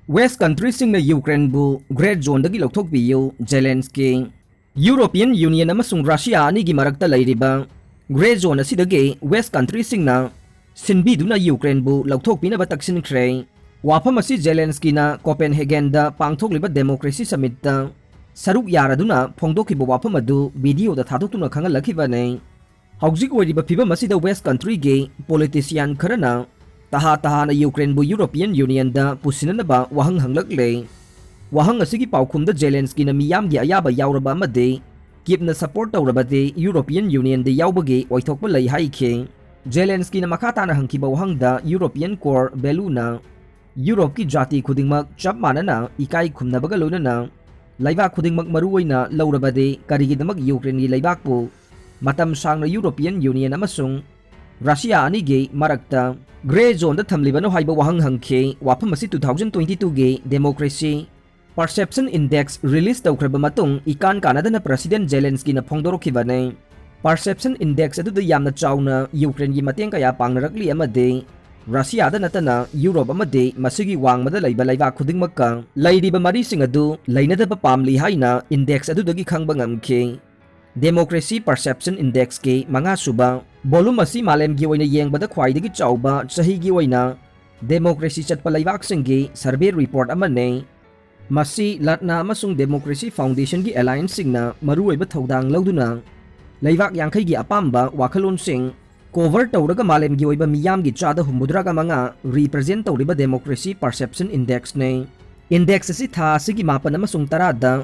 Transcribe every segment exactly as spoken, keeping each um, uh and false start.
West countryꯁꯤꯡꯅ ꯌꯨꯀ꯭ꯔꯦꯟꯕꯨ Grey Zoneꯗꯒꯤ ꯂꯧꯊꯣꯛꯄꯤꯌꯨ, ꯖꯦꯂꯦꯟꯁꯀꯤ꯫ European Union ꯑꯃꯁꯨꯡ Russia ꯑꯅꯤꯒꯤ ꯃꯔꯛꯇ ꯂꯩꯔꯤꯕ Grey Zone ꯑꯁꯤꯗꯒꯤ West countryꯁꯤꯡꯅ ꯁꯤꯟꯕꯤꯗꯨꯅ ꯌꯨꯀ꯭ꯔꯦꯟꯕꯨ ꯂꯧꯊꯣꯛꯄꯤꯅꯕ ꯇꯛꯁꯤꯟꯈ꯭ꯔꯦ꯫ ꯋꯥꯐꯝ ꯑꯁꯤ ꯖꯦꯂꯦꯟꯁꯀꯤꯅ ꯀꯣꯄꯦꯟꯍꯦꯒꯦꯟꯗ ꯄꯥꯡꯊꯣꯛꯂꯤꯕ democracy summitꯇ ꯁꯔꯨꯛ ꯌꯥꯔꯗꯨꯅ ꯐꯣꯡꯗꯣꯛꯈꯤꯕ ꯋꯥꯐꯝ ꯑꯗꯨ videoꯗ ꯊꯥꯗꯣꯛꯇꯨꯅ ꯈꯪꯍꯜꯂꯛꯈꯤꯕꯅꯤ꯫ ꯍꯧꯖꯤꯛ ꯑꯣꯏꯔꯤꯕ ꯐꯤꯕꯝ ꯑꯁꯤꯗ West countryꯒꯤ politician ꯈꯔꯅ ꯇꯍꯥ ꯇꯍꯥꯅ ꯌꯨꯀ꯭ꯔꯦꯟꯕꯨ European Unionꯗ ꯄꯨꯁꯤꯟꯅꯅꯕ ꯋꯥꯍꯪ ꯍꯪꯂꯛꯂꯦ꯫ ꯋꯥꯍꯪ ꯑꯁꯤꯒꯤ ꯄꯥꯎꯈꯨꯝꯗ ꯖꯦꯂꯦꯟꯁꯀꯤꯅ ꯃꯤꯌꯥꯝꯒꯤ ꯑꯌꯥꯕ ꯌꯥꯎꯔꯕ ꯑꯃꯗꯤ ꯀꯤꯞꯅ support ꯇꯧꯔꯕꯗꯤ European Unionꯗ ꯌꯥꯎꯕꯒꯤ ꯑꯣꯏꯊꯣꯛꯄ ꯂꯩ ꯍꯥꯏꯈꯤ꯫ ꯖꯦꯂꯦꯟꯁꯀꯤꯅ ꯃꯈꯥ ꯇꯥꯅ ꯍꯪꯈꯤꯕ ꯋꯥꯍꯪꯗ European core valueꯅ ꯌꯨꯔꯣꯞꯀꯤ ꯖꯥꯇꯤ ꯈꯨꯗꯤꯡꯃꯛ ꯆꯞ ꯃꯥꯟꯅꯅ ꯏꯀꯥꯏ ꯈꯨꯝꯅꯕꯒ ꯂꯣꯏꯅꯅ ꯂꯩꯕꯥꯛ ꯈꯨꯗꯤꯡꯃꯛ ꯃꯔꯨ ꯑꯣꯏꯅ ꯂꯧꯔꯕꯗꯤ ꯀꯔꯤꯒꯤꯗꯃꯛ ꯌꯨꯀ꯭ꯔꯦꯟꯒꯤ ꯂꯩꯕꯥꯛꯄꯨ ꯃꯇꯝ ꯁꯥꯡꯅ European Union ꯑꯃꯁꯨꯡ ꯔꯁꯤꯌꯥ ꯑꯅꯤꯒꯤ ꯃꯔꯛꯇ Grey Zoneꯗ ꯊꯝꯂꯤꯕꯅꯣ ꯍꯥꯏꯕ ꯋꯥꯍꯪ ꯍꯪꯈꯤ꯫ ꯋꯥꯐꯝ ꯑꯁꯤ two thousand twenty twoꯒꯤ democracy perception index release ꯇꯧꯈ꯭ꯔꯕ ꯃꯇꯨꯡ ꯏꯀꯥꯟ ꯀꯥꯟꯅꯗꯅ President ꯖꯦꯂꯦꯟꯁꯀꯤꯅ ꯐꯣꯡꯗꯣꯔꯛꯈꯤꯕꯅꯤ꯫ Perception index ꯑꯗꯨꯗ ꯌꯥꯝꯅ ꯆꯥꯎꯅ ꯌꯨꯀ꯭ꯔꯦꯟꯒꯤ ꯃꯇꯦꯡ ꯀꯌꯥ ꯄꯥꯡꯅꯔꯛꯂꯤ ꯑꯃꯗꯤ ꯔꯁꯤꯌꯥꯗ ꯅꯠꯇꯅ ꯌꯨꯔꯣꯞ ꯑꯃꯗꯤ ꯃꯁꯤꯒꯤ ꯋꯥꯡꯃꯗ ꯂꯩꯕ ꯂꯩꯕꯥꯛ ꯈꯨꯗꯤꯡꯃꯛꯀ ꯂꯩꯔꯤꯕ ꯃꯔꯤꯁꯤꯡ ꯑꯗꯨ ꯂꯩꯅꯗꯕ ꯄꯥꯝꯂꯤ ꯍꯥꯏꯅ index ꯑꯗꯨꯗꯒꯤ ꯈꯪꯕ ꯉꯝꯈꯤ꯫ Democracy Perception Indexꯀꯤ ꯃꯉꯥꯁꯨꯕ volume ꯑꯁꯤ ꯃꯥꯂꯦꯝꯒꯤ ꯑꯣꯏꯅ ꯌꯦꯡꯕꯗ ꯈ꯭ꯋꯥꯏꯗꯒꯤ ꯆꯥꯎꯕ ꯆꯍꯤꯒꯤ ꯑꯣꯏꯅ democracy ꯆꯠꯄ ꯂꯩꯕꯥꯛꯁꯤꯡꯒꯤ survey report ꯑꯃꯅꯤ꯫ ꯃꯁꯤ ꯂꯥꯠꯅꯥ ꯑꯃꯁꯨꯡ Democracy Foundationꯒꯤ allianceꯁꯤꯡꯅ ꯃꯔꯨꯑꯣꯏꯕ ꯊꯧꯗꯥꯡ ꯂꯧꯗꯨꯅ ꯂꯩꯕꯥꯛ ꯌꯥꯡꯈꯩꯒꯤ ꯑꯄꯥꯝꯕ ꯋꯥꯈꯜꯂꯣꯟꯁꯤꯡ cover ꯇꯧꯔꯒ ꯃꯥꯂꯦꯝꯒꯤ ꯑꯣꯏꯕ ꯃꯤꯌꯥꯝꯒꯤ ꯆꯥꯗ ꯍꯨꯝꯐꯨꯇꯔꯥꯒ ꯃꯉꯥ represent ꯇꯧꯔꯤꯕ Democracy Perception Indexꯅꯤ꯫ Index ꯑꯁꯤ ꯊꯥ ꯑꯁꯤꯒꯤ ꯃꯥꯄꯟ ꯑꯃꯁꯨꯡ ꯇꯔꯥꯗ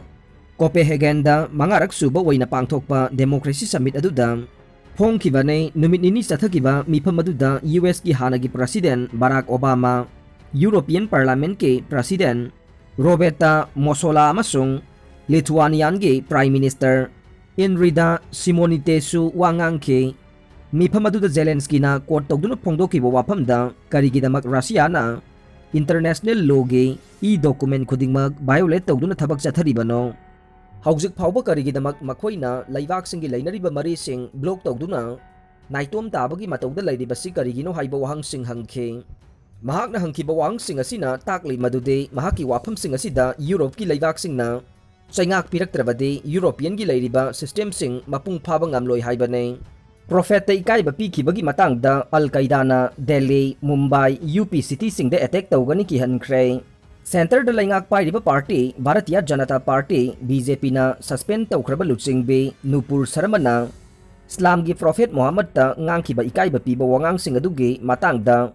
ꯀꯣꯄꯦꯍꯦꯒꯦꯟꯗ ꯃꯉꯥꯔꯛ ꯁꯨꯕ ꯑꯣꯏꯅ ꯄꯥꯡꯊꯣꯛꯄ democracy summit ꯑꯗꯨꯗ ꯐꯣꯡꯈꯤꯕꯅꯤ꯫ ꯅꯨꯃꯤꯠ ꯅꯤꯅꯤ ꯆꯠꯊꯈꯤꯕ ꯃꯤꯐꯝ ꯑꯗꯨꯗ USꯀꯤ ꯍꯥꯟꯅꯒꯤ President ꯕꯔꯥꯛ ꯑꯣꯕꯥꯃꯥ, European Parliamentꯀꯤ President ꯔꯣꯕꯦꯔꯇꯥ ꯃꯣꯁꯣꯂꯥ ꯑꯃꯁꯨꯡ Lithuaniaꯒꯤ Prime Minister ꯏꯟꯔꯤꯗꯥ ꯁꯤꯃꯣꯅꯤꯇꯦꯁꯨ ꯋꯥ ꯉꯥꯡꯈꯤ꯫ ꯃꯤꯐꯝ ꯑꯗꯨꯗ ꯖꯦꯂꯦꯟꯁꯀꯤꯅ quote ꯇꯧꯗꯨꯅ ꯐꯣꯡꯗꯣꯛꯈꯤꯕ ꯋꯥꯐꯝꯗ ꯀꯔꯤꯒꯤꯗꯃꯛ ꯔꯁꯤꯌꯥꯅ international lawꯒꯤ e-document ꯈꯨꯗꯤꯡꯃꯛ violate ꯇꯧꯗꯨꯅ ꯊꯕꯛ ꯆꯠꯊꯔꯤꯕꯅꯣ? ꯍꯧꯖꯤꯛ ꯐꯥꯎꯕ ꯀꯔꯤꯒꯤꯗꯃꯛ ꯃꯈꯣꯏꯅ ꯂꯩꯕꯥꯛꯁꯤꯡꯒꯤ ꯂꯩꯅꯔꯤꯕ ꯃꯔꯤꯁꯤꯡ block ꯇꯧꯗꯨꯅ ꯅꯥꯏꯇꯣꯝ ꯇꯥꯕꯒꯤ ꯃꯇꯧꯗ ꯂꯩꯔꯤꯕꯁꯤ ꯀꯔꯤꯒꯤꯅꯣ ꯍꯥꯏꯕ ꯋꯥꯍꯪꯁꯤꯡ ꯍꯪꯈꯤ꯫ ꯃꯍꯥꯛꯅ ꯍꯪꯈꯤꯕ ꯋꯥꯍꯪꯁꯤꯡ ꯑꯁꯤꯅ ꯇꯥꯛꯂꯤ ꯃꯗꯨꯗꯤ ꯃꯍꯥꯛꯀꯤ ꯋꯥꯐꯝꯁꯤꯡ ꯑꯁꯤꯗ ꯌꯨꯔꯣꯞꯀꯤ ꯂꯩꯕꯥꯛꯁꯤꯡꯅ ꯆꯩꯉꯥꯛ ꯄꯤꯔꯛꯇ꯭ꯔꯕꯗꯤ ꯌꯨꯔꯣꯄꯤꯌꯟꯒꯤ ꯂꯩꯔꯤꯕ systemꯁꯤꯡ ꯃꯄꯨꯡ ꯐꯥꯕ ꯉꯝꯂꯣꯏ ꯍꯥꯏꯕꯅꯤ꯫ ꯄ꯭ꯔꯣꯐꯦꯠꯇ ꯏꯀꯥꯏꯕ ꯄꯤꯈꯤꯕꯒꯤ ꯃꯇꯥꯡꯗ ꯑꯜ ꯀꯩꯗꯥꯅ ꯗꯦꯜꯂꯤ, ꯃꯨꯝꯕꯥꯏ, ꯌꯨ ꯄꯤ cityꯁꯤꯡꯗ attack ꯇꯧꯒꯅꯤ ꯀꯤꯍꯟꯈ꯭ꯔꯦ꯫ Centreꯗ ꯂꯩꯉꯥꯛ ꯄꯥꯏꯔꯤꯕ party Bharatiya Janata party, BJPꯅ suspend ꯇꯧꯈ꯭ꯔꯕ ꯂꯨꯆꯤꯡꯕꯤ ꯅꯨꯄꯨꯔ ꯁꯔꯃꯅ ꯏꯁꯂꯥꯝꯒꯤ ꯄ꯭ꯔꯣꯐꯦꯠ ꯃꯨꯍꯝꯃꯗꯇ ꯉꯥꯡꯈꯤꯕ ꯏꯀꯥꯏꯕ ꯄꯤꯕ ꯋꯥꯉꯥꯡꯁꯤꯡ ꯑꯗꯨꯒꯤ ꯃꯇꯥꯡꯗ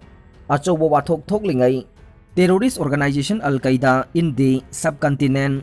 ꯑꯆꯧꯕ ꯋꯥꯊꯣꯛ ꯊꯣꯛꯂꯤꯉꯩ, terrorist organisation Al Qaeda in the Subcontinent,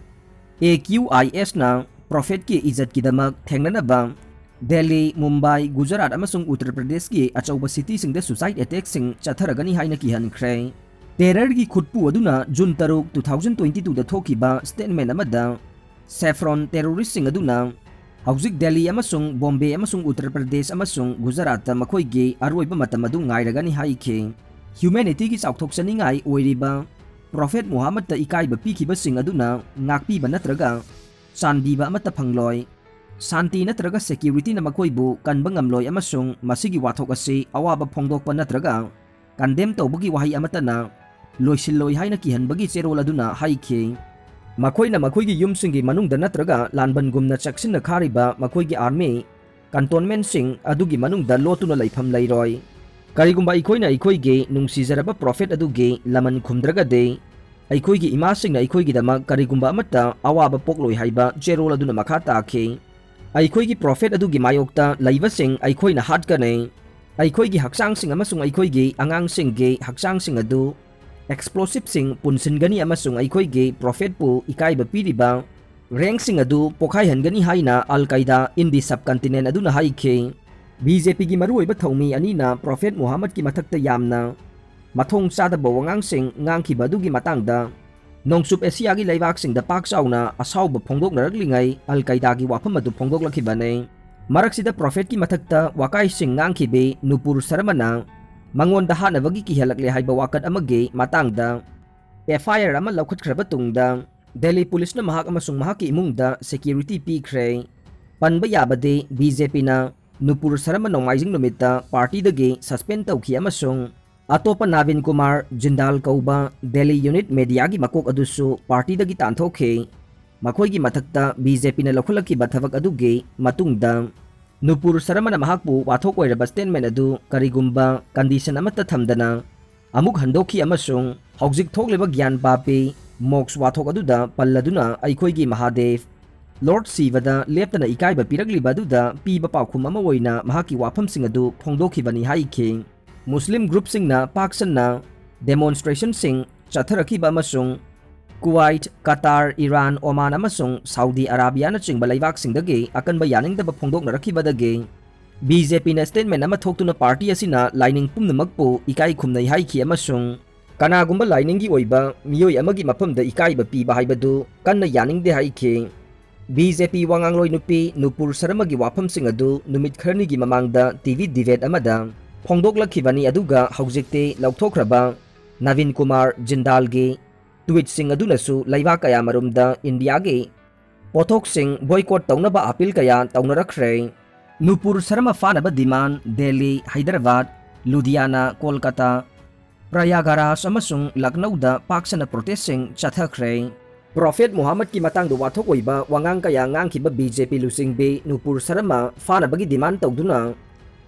AQISꯅ ꯄ꯭ꯔꯣꯐꯦꯠꯀꯤ ꯏꯖꯠꯀꯤꯗꯃꯛ ꯊꯦꯡꯅꯅꯕ Delhi, Mumbai, Gujarat ꯑꯃꯁꯨꯡ ꯎꯠꯇꯔ ꯄ꯭ꯔꯗꯦꯁꯀꯤ ꯑꯆꯧꯕ cityꯁꯤꯡꯗ suicide attackꯁꯤꯡ ꯆꯠꯊꯔꯒꯅꯤ ꯍꯥꯏꯅ ꯀꯤꯍꯟꯈ꯭ꯔꯦ꯫ Terrorꯒꯤ ꯈꯨꯠꯄꯨ ꯑꯗꯨꯅ June ꯇꯔꯨꯛ, two thousand twenty twoꯗ ꯊꯣꯛꯈꯤꯕ statement ꯑꯃꯗ Saffron terroristꯁꯤꯡ ꯑꯗꯨꯅ ꯍꯧꯖꯤꯛ ꯗꯦꯜꯂꯤ ꯑꯃꯁꯨꯡ ꯕꯣꯝꯕꯦ ꯑꯃꯁꯨꯡ ꯎꯠꯇꯔ ꯄ꯭ꯔꯗꯦꯁ ꯑꯃꯁꯨꯡ ꯒꯨꯖꯔꯥꯠꯇ ꯃꯈꯣꯏꯒꯤ ꯑꯔꯣꯏꯕ ꯃꯇꯝ ꯑꯗꯨ ꯉꯥꯏꯔꯒꯅꯤ ꯍꯥꯏꯈꯤ꯫ Humanityꯒꯤ ꯆꯥꯎꯊꯣꯛꯆꯅꯤꯡꯉꯥꯏ ꯑꯣꯏꯔꯤꯕ ꯄ꯭ꯔꯣꯐꯦꯠ ꯃꯨꯍꯝꯃꯗꯇ ꯏꯀꯥꯏꯕ ꯄꯤꯈꯤꯕꯁꯤꯡ ꯑꯗꯨꯅ ꯉꯥꯛꯄꯤꯕ ꯅꯠꯇ꯭ꯔꯒ ꯆꯥꯟꯕꯤꯕ ꯑꯃꯠꯇ ꯐꯪꯂꯣꯏ꯫ ꯁꯥꯟꯇꯤ ꯅꯠꯇ꯭ꯔꯒ securityꯅ ꯃꯈꯣꯏꯕꯨ ꯀꯟꯕ ꯉꯝꯂꯣꯏ ꯑꯃꯁꯨꯡ ꯃꯁꯤꯒꯤ ꯋꯥꯊꯣꯛ ꯑꯁꯤ ꯑꯋꯥꯕ ꯐꯣꯡꯗꯣꯛꯄ ꯅꯠꯇ꯭ꯔꯒ condemn ꯇꯧꯕꯒꯤ ꯋꯥꯍꯩ ꯑꯃꯠꯇꯅ ꯂꯣꯏꯁꯤꯜꯂꯣꯏ ꯍꯥꯏꯅ ꯀꯤꯍꯟꯕꯒꯤ ꯆꯦꯔꯣꯜ ꯑꯗꯨꯅ ꯍꯥꯏꯈꯤ꯫ ꯃꯈꯣꯏꯅ ꯃꯈꯣꯏꯒꯤ ꯌꯨꯝꯁꯤꯡꯒꯤ ꯃꯅꯨꯡꯗ ꯅꯠꯇ꯭ꯔꯒ ꯂꯥꯟꯕꯟꯒꯨꯝꯅ ꯆꯦꯛꯁꯤꯟꯅ ꯈꯥꯔꯤꯕ ꯃꯈꯣꯏꯒꯤ army cantonmentꯁꯤꯡ ꯑꯗꯨꯒꯤ ꯃꯅꯨꯡꯗ ꯂꯣꯠꯇꯨꯅ ꯂꯩꯐꯝ ꯂꯩꯔꯣꯏ꯫ ꯀꯔꯤꯒꯨꯝꯕ ꯑꯩꯈꯣꯏꯅ ꯑꯩꯈꯣꯏꯒꯤ ꯅꯨꯡꯁꯤꯖꯔꯕ ꯄ꯭ꯔꯣꯐꯦꯠ ꯑꯗꯨꯒꯤ ꯂꯃꯟ ꯈꯨꯝꯗ꯭ꯔꯒꯗꯤ, ꯑꯩꯈꯣꯏꯒꯤ ꯏꯃꯥꯁꯤꯡꯅ ꯑꯩꯈꯣꯏꯒꯤꯗꯃꯛ ꯀꯔꯤꯒꯨꯝꯕ ꯑꯃꯠꯇ ꯑꯋꯥꯕ ꯄꯣꯛꯂꯣꯏ ꯍꯥꯏꯕ ꯆꯦꯔꯣꯜ ꯑꯗꯨꯅ ꯃꯈꯥ ꯇꯥꯈꯤ꯫ ꯑꯩꯈꯣꯏꯒꯤ ꯄ꯭ꯔꯣꯐꯦꯠ ꯑꯗꯨꯒꯤ ꯃꯥꯌꯣꯛꯇ ꯂꯩꯕꯁꯤꯡ ꯑꯩꯈꯣꯏꯅ ꯍꯥꯠꯀꯅꯤ꯫ ꯑꯩꯈꯣꯏꯒꯤ ꯍꯛꯆꯥꯡꯁꯤꯡ ꯑꯃꯁꯨꯡ ꯑꯩꯈꯣꯏꯒꯤ ꯑꯉꯥꯡꯁꯤꯡꯒꯤ ꯍꯛꯆꯥꯡꯁꯤꯡ ꯑꯗꯨ explosiveꯁꯤꯡ ꯄꯨꯟꯁꯤꯟꯒꯅꯤ ꯑꯃꯁꯨꯡ ꯑꯩꯈꯣꯏꯒꯤ ꯄ꯭ꯔꯣꯐꯦꯠꯄꯨ ꯏꯀꯥꯏꯕ ꯄꯤꯔꯤꯕ rankꯁꯤꯡ ꯑꯗꯨ ꯄꯣꯈꯥꯏꯍꯟꯒꯅꯤ ꯍꯥꯏꯅ Al Qaeda in the Subcontinent ꯑꯗꯨꯅ ꯍꯥꯏꯈꯤ꯫ BJPꯒꯤ ꯃꯔꯨꯑꯣꯏꯕ ꯊꯧꯃꯤ ꯑꯅꯤꯅ ꯄ꯭ꯔꯣꯐꯦꯠ ꯃꯨꯍꯝꯃꯗꯀꯤ ꯃꯊꯛꯇ ꯌꯥꯝꯅ ꯃꯊꯣꯡ ꯆꯥꯗꯕ ꯋꯥꯉꯥꯡꯁꯤꯡ ꯉꯥꯡꯈꯤꯕ ꯑꯗꯨꯒꯤ ꯃꯇꯥꯡꯗ ꯅꯣꯡꯆꯨꯞ ꯑꯦꯁꯤꯌꯥꯒꯤ ꯂꯩꯕꯥꯛꯁꯤꯡꯗ ꯄꯥꯛ ꯆꯥꯎꯅ ꯑꯁꯥꯎꯕ ꯐꯣꯡꯗꯣꯛꯅꯔꯛꯂꯤꯉꯩ Al Qaedaꯒꯤ ꯋꯥꯐꯝ ꯑꯗꯨ ꯐꯣꯡꯗꯣꯛꯂꯛꯈꯤꯕꯅꯤ꯫ ꯃꯔꯛꯁꯤꯗ ꯄ꯭ꯔꯣꯐꯦꯠꯀꯤ ꯃꯊꯛꯇ ꯋꯥꯀꯥꯏꯁꯤꯡ ꯉꯥꯡꯈꯤꯕꯤ ꯅꯨꯄꯨꯔ ꯁꯔꯃꯅ ꯃꯉꯣꯟꯗ ꯍꯥꯠꯅꯕꯒꯤ ꯀꯤꯍꯜꯂꯛꯂꯦ ꯍꯥꯏꯕ ꯋꯥꯀꯠ ꯑꯃꯒꯤ ꯃꯇꯥꯡꯗ FIR ꯑꯃ ꯂꯧꯈꯠꯈ꯭ꯔꯕ ꯇꯨꯡꯗ, ꯗꯦꯜꯂꯤ ꯄꯨꯂꯤꯁꯅ ꯃꯍꯥꯛ ꯑꯃꯁꯨꯡ ꯃꯍꯥꯛꯀꯤ ꯏꯃꯨꯡꯗ security ꯄꯤꯈ꯭ꯔꯦ꯫ ꯄꯟꯕ ꯌꯥꯕꯗꯤ, BJPꯅ ꯅꯨꯄꯨꯔ ꯁꯔꯃ ꯅꯣꯡꯃꯥꯏꯖꯤꯡ ꯅꯨꯃꯤꯠꯇ partyꯗꯒꯤ suspend ꯇꯧꯈꯤ ꯑꯃꯁꯨꯡ ꯑꯇꯣꯞꯄ ꯅꯥꯕꯤꯟ ꯀꯨꯃꯥꯔ ꯖꯤꯟꯗꯥꯜ ꯀꯧꯕ ꯗꯦꯜꯂꯤ ꯌꯨꯅꯤꯠ ꯃꯦꯗꯤꯌꯥꯒꯤ ꯃꯀꯣꯛ ꯑꯗꯨꯁꯨ ꯄꯥꯔꯇꯤꯗꯒꯤ ꯇꯥꯟꯊꯣꯛꯈꯤ꯫ ꯃꯈꯣꯏꯒꯤ ꯃꯊꯛꯇ ꯕꯤ ꯖꯦ ꯄꯤꯅ ꯂꯧꯈꯠꯂꯛꯈꯤꯕ ꯊꯕꯛ ꯑꯗꯨꯒꯤ ꯃꯇꯨꯡꯗ ꯅꯨꯄꯨꯔ ꯁꯔꯃꯅ ꯃꯍꯥꯛꯄꯨ ꯋꯥꯊꯣꯛ ꯑꯣꯏꯔꯕ ꯁ꯭ꯇꯦꯠꯃꯦꯟ ꯑꯗꯨ ꯀꯔꯤꯒꯨꯝꯕ ꯀꯟꯗꯤꯁꯟ ꯑꯃꯠꯇ ꯊꯝꯗꯅ ꯑꯃꯨꯛ ꯍꯟꯗꯣꯛꯈꯤ ꯑꯃꯁꯨꯡ ꯍꯧꯖꯤꯛ ꯊꯣꯛꯂꯤꯕ ꯒ꯭ꯌꯥꯟ ꯄꯥꯄꯤ ꯃꯣꯛꯁ ꯋꯥꯊꯣꯛ ꯑꯗꯨꯗ ꯄꯜꯂꯗꯨꯅ ꯑꯩꯈꯣꯏꯒꯤ ꯃꯍꯥꯗꯦꯕ ꯂꯣꯔꯗ ꯁꯤꯕꯗ ꯂꯦꯞꯇꯅ ꯏꯀꯥꯏꯕ ꯄꯤꯔꯛꯂꯤꯕ ꯑꯗꯨꯗ ꯄꯤꯕ ꯄꯥꯎꯈꯨꯝ ꯑꯃ ꯑꯣꯏꯅ ꯃꯍꯥꯛꯀꯤ ꯋꯥꯐꯝꯁꯤꯡ ꯑꯗꯨ ꯐꯣꯡꯗꯣꯛꯈꯤꯕꯅꯤ ꯍꯥꯏꯈꯤ꯫ ꯃꯨꯁꯂꯤꯝ ꯒ꯭ꯔꯨꯞꯁꯤꯡꯅ ꯄꯥꯛ ꯁꯟꯅ ꯗꯦꯃꯣꯟꯁꯇ꯭ꯔꯦꯁꯟꯁꯤꯡ ꯆꯠꯊꯔꯛꯈꯤꯕ ꯑꯃꯁꯨꯡ ꯀꯨꯋꯥꯏꯠ, ꯀꯇꯥꯔ, ꯏꯔꯥꯟ, ꯑꯣꯃꯥꯟ ꯑꯃꯁꯨꯡ ꯁꯥꯎꯗꯤ ꯑꯔꯥꯕꯤꯌꯥꯅꯆꯤꯡꯕ ꯂꯩꯕꯥꯛꯁꯤꯡꯗꯒꯤ ꯑꯀꯟꯕ ꯌꯥꯅꯤꯡꯗꯕ ꯐꯣꯡꯗꯣꯛꯅꯔꯛꯈꯤꯕꯗꯒꯤ ꯕꯤ ꯖꯦ ꯄꯤꯅ ꯁ꯭ꯇꯦꯠꯃꯦꯟ ꯑꯃ ꯊꯣꯛꯇꯨꯅ ꯄꯥꯔꯇꯤ ꯑꯁꯤꯅ ꯂꯥꯏꯅꯤꯡ ꯄꯨꯝꯅꯃꯛꯄꯨ ꯏꯀꯥꯏ ꯈꯨꯝꯅꯩ ꯍꯥꯏꯈꯤ ꯑꯃꯁꯨꯡ ꯀꯅꯥꯒꯨꯝꯕ ꯂꯥꯏꯅꯤꯡꯒꯤ ꯑꯣꯏꯕ ꯃꯤꯑꯣꯏ ꯑꯃꯒꯤ ꯃꯐꯝꯗ ꯏꯀꯥꯏꯕ ꯄꯤꯕ ꯍꯥꯏꯕꯗꯨ ꯀꯟꯅ ꯌꯥꯅꯤꯡꯗꯦ ꯍꯥꯏꯈꯤ꯫ ꯕꯤ ꯖꯦ ꯄꯤ ꯋꯥꯉꯥꯡꯂꯣꯏ ꯅꯨꯄꯤ ꯅꯨꯄꯨꯔ ꯁꯔꯃꯒꯤ ꯋꯥꯐꯝꯁꯤꯡ ꯑꯗꯨ ꯅꯨꯃꯤꯠ ꯈꯔꯅꯤꯒꯤ ꯃꯃꯥꯡꯗ ꯇꯤ ꯚꯤ ꯗꯤꯕꯦꯠ ꯑꯃꯗ ꯐꯣꯡꯗꯣꯛꯂꯛꯈꯤꯕꯅꯤ, ꯑꯗꯨꯒ ꯍꯧꯖꯤꯛꯇꯤ ꯂꯧꯊꯣꯛꯈ꯭ꯔꯕ ꯅꯕꯤꯟ ꯀꯨꯃꯥꯔ ꯖꯤꯟꯗꯥꯜꯒꯤ ꯇ꯭ꯋꯤꯠꯁꯤꯡ ꯑꯗꯨꯅꯁꯨ ꯂꯩꯕꯥꯛ ꯀꯌꯥꯃꯔꯨꯝꯗ ꯏꯟꯗꯤꯌꯥꯒꯤ ꯄꯣꯠꯊꯣꯛꯁꯤꯡ ꯕꯣꯏꯀꯣꯠ ꯇꯧꯅꯕ ꯑꯄꯤꯜ ꯀꯌꯥ ꯇꯧꯅꯔꯛꯈ꯭ꯔꯦ꯫ ꯅꯨꯄꯨꯔ ꯁꯔꯃ ꯐꯥꯅꯕ ꯗꯤꯃꯥꯟ ꯗꯦꯜꯂꯤ, ꯍꯩꯗꯔꯥꯕꯥꯗ, ꯂꯨꯙꯤꯌꯥꯅꯥ, ꯀꯣꯜꯀꯇꯥ, ꯄ꯭ꯔꯌꯥꯒꯔꯥꯖ ꯑꯃꯁꯨꯡ ꯂꯛꯅꯧꯗ ꯄꯥꯛ ꯁꯟꯅ ꯄ꯭ꯔꯣꯇꯦꯁꯁꯤꯡ ꯆꯠꯊꯈ꯭ꯔꯦ꯫ ꯄ꯭ꯔꯣꯐꯦꯠ ꯃꯨꯍꯝꯃꯗꯀꯤ ꯃꯇꯥꯡꯗ ꯋꯥꯊꯣꯛ ꯑꯣꯏꯕ ꯋꯥꯉꯥꯡ ꯀꯌꯥ ꯉꯥꯡꯈꯤꯕ ꯕꯤ ꯖꯦ ꯄꯤ ꯂꯨꯆꯤꯡꯕꯤ ꯅꯨꯄꯨꯔ ꯁꯔꯃ ꯐꯥꯅꯕꯒꯤ ꯗꯤꯃꯥꯟ ꯇꯧꯗꯨꯅ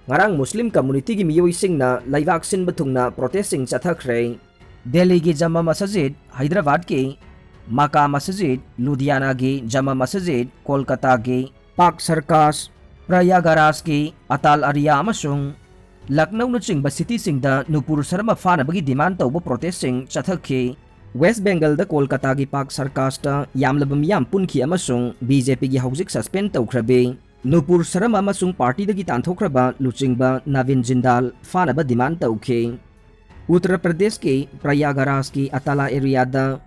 ꯉꯔꯥꯡ ꯃꯨꯁꯂꯤꯝ ꯀꯝꯃꯨꯅꯤꯇꯤꯒꯤ ꯃꯤꯑꯣꯏꯁꯤꯡꯅ ꯂꯩꯕꯥꯛ ꯁꯤꯟꯕ ꯊꯨꯡꯅ ꯄ꯭ꯔꯣꯇꯦꯁꯁꯤꯡ ꯆꯠꯊꯈ꯭ꯔꯦ꯫ ꯗꯦꯜꯂꯤꯒꯤ ꯖꯃꯥ ꯃꯁꯖꯤꯗ, ꯍꯩꯗꯔꯥꯕꯥꯗꯀꯤ ꯃꯀꯥ ꯃꯁꯖꯤꯗ, ꯂꯨꯙꯤꯌꯥꯅꯥꯒꯤ ꯖꯃꯥ ꯃꯁꯖꯤꯗ, ꯀꯣꯜꯀꯇꯥꯒꯤ ꯄꯥꯛ ꯁꯔꯀꯥꯁ, ꯄ꯭ꯔꯌꯥꯒꯔꯥꯖꯀꯤ ꯑꯇꯥꯜ ꯑꯔꯤꯌꯥ ꯑꯃꯁꯨꯡ ꯂꯛꯅꯧꯅꯆꯤꯡꯕ ꯁꯤꯇꯤꯁꯤꯡꯗ ꯅꯨꯄꯨꯔ ꯁꯔꯃ ꯐꯥꯅꯕꯒꯤ ꯗꯤꯃꯥꯟ ꯇꯧꯕ ꯄ꯭ꯔꯣꯇꯦꯁꯁꯤꯡ ꯆꯠꯊꯈꯤ꯫ ꯋꯦꯁ ꯕꯦꯡꯒꯜꯗ ꯀꯣꯜꯀꯇꯥꯒꯤ ꯄꯥꯛ ꯁꯔꯀꯥꯁꯇ ꯌꯥꯝꯂꯕ ꯃꯤꯌꯥꯝ ꯄꯨꯟꯈꯤ ꯑꯃꯁꯨꯡ ꯕꯤ ꯖꯦ ꯄꯤꯒꯤ ꯍꯧꯖꯤꯛ ꯁꯁꯄꯦꯟ ꯇꯧꯈ꯭ꯔꯕꯤ ꯅꯨꯄꯨꯔ ꯁꯔꯃ ꯑꯃꯁꯨꯡ ꯄꯥꯔꯇꯤꯗꯒꯤ ꯇꯥꯟꯊꯣꯛꯈ꯭ꯔꯕ ꯂꯨꯆꯤꯡꯕ ꯅꯕꯤꯟ ꯖꯤꯟꯗꯥꯜ ꯐꯥꯅꯕ ꯗꯤꯃꯥꯟ ꯇꯧꯈꯤ꯫ ꯎꯠꯇꯔ ꯄ꯭ꯔꯗꯦꯁꯀꯤ ꯄ꯭ꯔꯌꯥꯒꯔꯥꯖꯀꯤ ꯑꯇꯥꯂꯥ ꯑꯦꯔꯤꯌꯥꯗ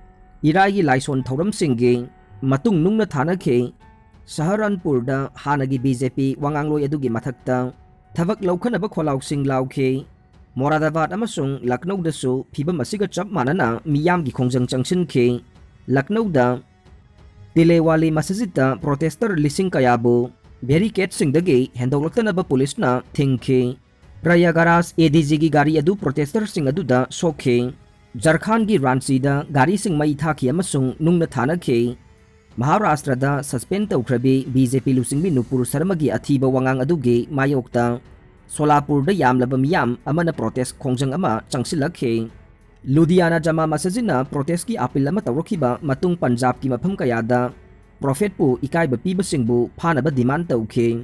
ꯏꯔꯥꯏꯒꯤ ꯂꯥꯏꯁꯣꯟ ꯊꯧꯔꯝꯁꯤꯡꯒꯤ ꯃꯇꯨꯡ ꯅꯨꯡꯅ ꯊꯥꯅꯈꯤ꯫ ꯁꯍꯥꯔꯟꯄꯨꯔꯗ ꯍꯥꯟꯅꯒꯤ ꯕꯤ ꯖꯦ ꯄꯤ ꯋꯥꯉꯥꯡꯂꯣꯏ ꯑꯗꯨꯒꯤ ꯃꯊꯛꯇ ꯊꯕꯛ ꯂꯧꯈꯠꯅꯕ ꯈꯣꯜꯂꯥꯎꯁꯤꯡ ꯂꯥꯎꯈꯤ꯫ ꯃꯣꯔꯥꯗꯥꯕꯥꯗ ꯑꯃꯁꯨꯡ ꯂꯛꯅꯧꯗꯁꯨ ꯐꯤꯕꯝ ꯑꯁꯤꯒ ꯆꯞ ꯃꯥꯟꯅꯅ ꯃꯤꯌꯥꯝꯒꯤ ꯈꯣꯡꯖꯪ ꯆꯪꯁꯤꯟꯈꯤ꯫ ꯂꯛꯅꯧꯗ ꯇꯤꯂꯦꯋꯥꯂꯤ ꯃꯁꯖꯤꯗꯇ ꯄ꯭ꯔꯣꯇꯦꯁꯇꯔ ꯂꯤꯁꯤꯡ ꯀꯌꯥꯕꯨ ꯕꯦꯔꯤꯀꯦꯗꯁꯤꯡꯗꯒꯤ ꯍꯦꯟꯗꯣꯛꯂꯛꯇꯅꯕ ꯄꯨꯂꯤꯁꯅ ꯊꯤꯡꯈꯤ꯫ ꯄ꯭ꯔꯌꯥꯒꯔꯥꯖ ADGꯒꯤ ꯒꯥꯔꯤ ꯑꯗꯨ protesters ꯁꯤꯡ ꯑꯗꯨꯗ ꯁꯣꯛꯈꯤ꯫ ꯖꯔꯈꯥꯟꯒꯤ ꯔꯥꯟꯆꯤꯗ ꯒꯥꯔꯤꯁꯤꯡ ꯃꯩ ꯊꯥꯈꯤ ꯑꯃꯁꯨꯡ ꯅꯨꯡꯅ ꯊꯥꯅꯈꯤ꯫ ꯃꯍꯥꯔꯥꯁꯇ꯭ꯔꯗ suspend ꯇꯧꯈ꯭ꯔꯕꯤ BJP ꯂꯨꯆꯤꯡꯕꯤ ꯅꯨꯄꯨꯔ ꯁꯔꯃꯒꯤ ꯑꯊꯤꯕ ꯋꯥꯉꯥꯡ ꯑꯗꯨꯒꯤ ꯃꯥꯌꯣꯛꯇ ꯁꯣꯂꯥꯄꯨꯔꯗ ꯌꯥꯝꯂꯕ ꯃꯤꯌꯥꯝ ꯑꯃꯅ protest ꯈꯣꯡꯖꯪ ꯑꯃ ꯆꯪꯁꯤꯜꯂꯛꯈꯤ꯫ ꯂꯨꯙꯤꯌꯥꯅꯥ ꯖꯃꯥ ꯃꯁꯖꯤꯗꯅ protestꯀꯤ appeal ꯑꯃ ꯇꯧꯔꯛꯈꯤꯕ ꯃꯇꯨꯡ ꯄꯟꯖꯥꯕꯀꯤ ꯃꯐꯝ ꯀꯌꯥꯗ Prophetꯄꯨ ꯏꯀꯥꯏꯕ ꯄꯤꯕꯁꯤꯡꯕꯨ ꯐꯥꯅꯕ demand ꯇꯧꯈꯤ꯫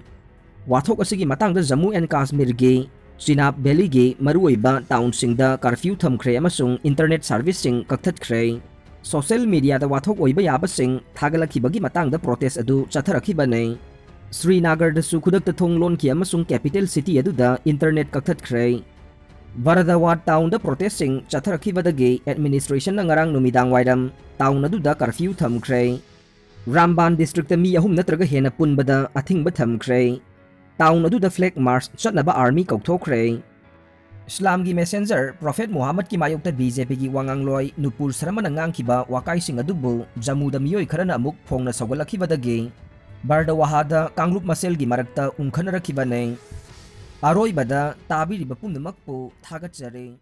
ꯋꯥꯊꯣꯛ ꯑꯁꯤꯒꯤ ꯃꯇꯥꯡꯗ ꯖꯝꯃꯨ ꯑꯦꯟ ꯀꯥꯁꯃꯤꯔꯒꯤ ꯆꯤꯅꯥꯕ ꯚꯦꯂꯤꯒꯤ ꯃꯔꯨꯑꯣꯏꯕ townꯁꯤꯡꯗ curfew ꯊꯝꯈ꯭ꯔꯦ ꯑꯃꯁꯨꯡ internet serviceꯁꯤꯡ ꯀꯛꯊꯠꯈ꯭ꯔꯦ꯫ Social mediaꯗ ꯋꯥꯊꯣꯛ ꯑꯣꯏꯕ ꯌꯥꯕꯁꯤꯡ ꯊꯥꯒꯠꯂꯛꯈꯤꯕꯒꯤ ꯃꯇꯥꯡꯗ protest ꯑꯗꯨ ꯆꯠꯊꯔꯛꯈꯤꯕꯅꯤ꯫ ꯁ꯭ꯔꯤꯅꯥꯒꯔꯗꯁꯨ ꯈꯨꯗꯛꯇ ꯊꯣꯡ ꯂꯣꯟꯈꯤ ꯑꯃꯁꯨꯡ capital city ꯑꯗꯨꯗ internet ꯀꯛꯊꯠꯈ꯭ꯔꯦ꯫ ꯕꯔꯗꯋꯥꯗ townꯗ protestꯁꯤꯡ ꯆꯠꯊꯔꯛꯈꯤꯕꯗꯒꯤ administrationꯅ ꯉꯔꯥꯡ ꯅꯨꯃꯤꯗꯥꯡ ꯋꯥꯏꯔꯝ town ꯑꯗꯨꯗ curfew ꯊꯝꯈ꯭ꯔꯦ꯫ ꯔꯥꯝꯕꯥꯟ districtꯇ ꯃꯤ ꯑꯍꯨꯝ ꯅꯠꯇ꯭ꯔꯒ ꯍꯦꯟꯅ ꯄꯨꯟꯕꯗ ꯑꯊꯤꯡꯕ ꯊꯝꯈ꯭ꯔꯦ꯫ Town ꯑꯗꯨꯗ flag march ꯆꯠꯅꯕ army ꯀꯧꯊꯣꯛꯈ꯭ꯔꯦ꯫ ꯏꯁꯂꯥꯝꯒꯤ messenger Prophet ꯃꯨꯍꯝꯃꯗꯀꯤ ꯃꯥꯌꯣꯛꯇ BJPꯒꯤ ꯋꯥꯉꯥꯡꯂꯣꯏ ꯅꯨꯄꯨꯔ ꯁꯔꯃꯅ ꯉꯥꯡꯈꯤꯕ ꯋꯥꯀꯥꯏꯁꯤꯡ ꯑꯗꯨꯕꯨ ꯖꯝꯃꯨꯗ ꯃꯤꯑꯣꯏ ꯈꯔꯅ ꯑꯃꯨꯛ ꯐꯣꯡꯅ ꯁꯧꯒꯠꯂꯛꯈꯤꯕꯗꯒꯤ ꯕꯔꯗꯋꯥꯍꯥꯗ ꯀꯥꯡꯂꯨꯞ ꯃꯁꯦꯜꯒꯤ ꯃꯔꯛꯇ ꯎꯪꯈꯠꯅꯔꯛꯈꯤꯕꯅꯤ꯫ ꯑꯔꯣꯏꯕꯗ ꯇꯥꯕꯤꯔꯤꯕ ꯄꯨꯝꯅꯃꯛꯄꯨ ꯊꯥꯒꯠꯆꯔꯤ꯫